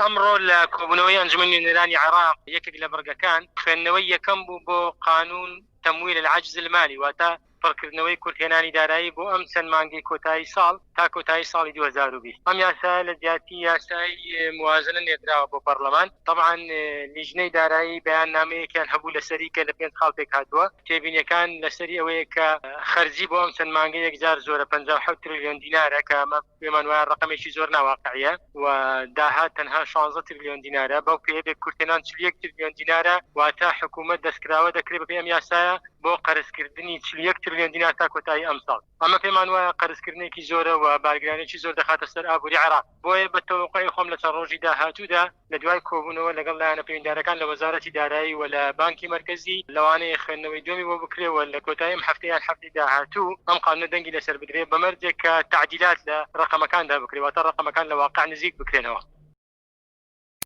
ئەمڕۆ لە کۆبوونەوەی ئەنجومەنی نوێنەرانی عێراق یەکێک لە بڕگەکان خوێندنەوەی یەکەم بوو بۆ قانون تمویل العجز المالی واتە پڕکردنەوەی کورتهێنانی دارایی بۆ ئەم چەند مانگەی کۆتایی ساڵ تا کۆتایی ساڵی 2020. ئەم یاسایە لە جیاتی یاسای موازنە نێردراوە بۆ پەڕلەمان. تەبعەن لیژنەی دارایی بەیاننامەیەکیان هەبوو لەسەری کە لە پێنج خاڵ پێکهاتووە. تێبینیەکان لەسەری ئەوەیە کە خەرجی بۆ ئەم چەند مانگە یەکجار زۆرە، 57 ترلیۆن دینارە کە ئەمە پێمان وایە ڕەقەمێکی زۆر ناواقعیە و داهات تەنها 16 ترلیۆن دینارە، بەو پێیە بێ کورتهێنان 41 ترلیۆن دینارە، واتە حکوومەت دەستکراوە دەکرێت بەپێی ئەم یاسایە بۆ قەرزکردنی 41 ترلیۆن دینار تا کۆتایی ئەمساڵ. ئەمە پێمان وایە قەرزکردنێکی زۆرە و بارگرانیی زۆر دەخاتە سەر ئابووری عێراق. بۆیە بە تەوەقوعی خۆم لە چەند ڕۆژی داهاتوودا لە دوای کۆبوونەوە لەگەڵ لایەنە پەیوەندیدارەکان لە وەزارەتی دارایی و لە بانکی مەرکەزی لەوانەیە خوێندنەوەی دووەمی بۆ بکرێ و لە کۆتایی ئەم هەفتە یان هەفتەی داهاتوو ئەم قانونە دەنگی لەسەر بدرێ بە مەرجێک کە تەعدیلات لە ڕەقەمەکاندا بکرێ واتە ڕەقەمەکان لە واقع نزیک بکرێنەوە.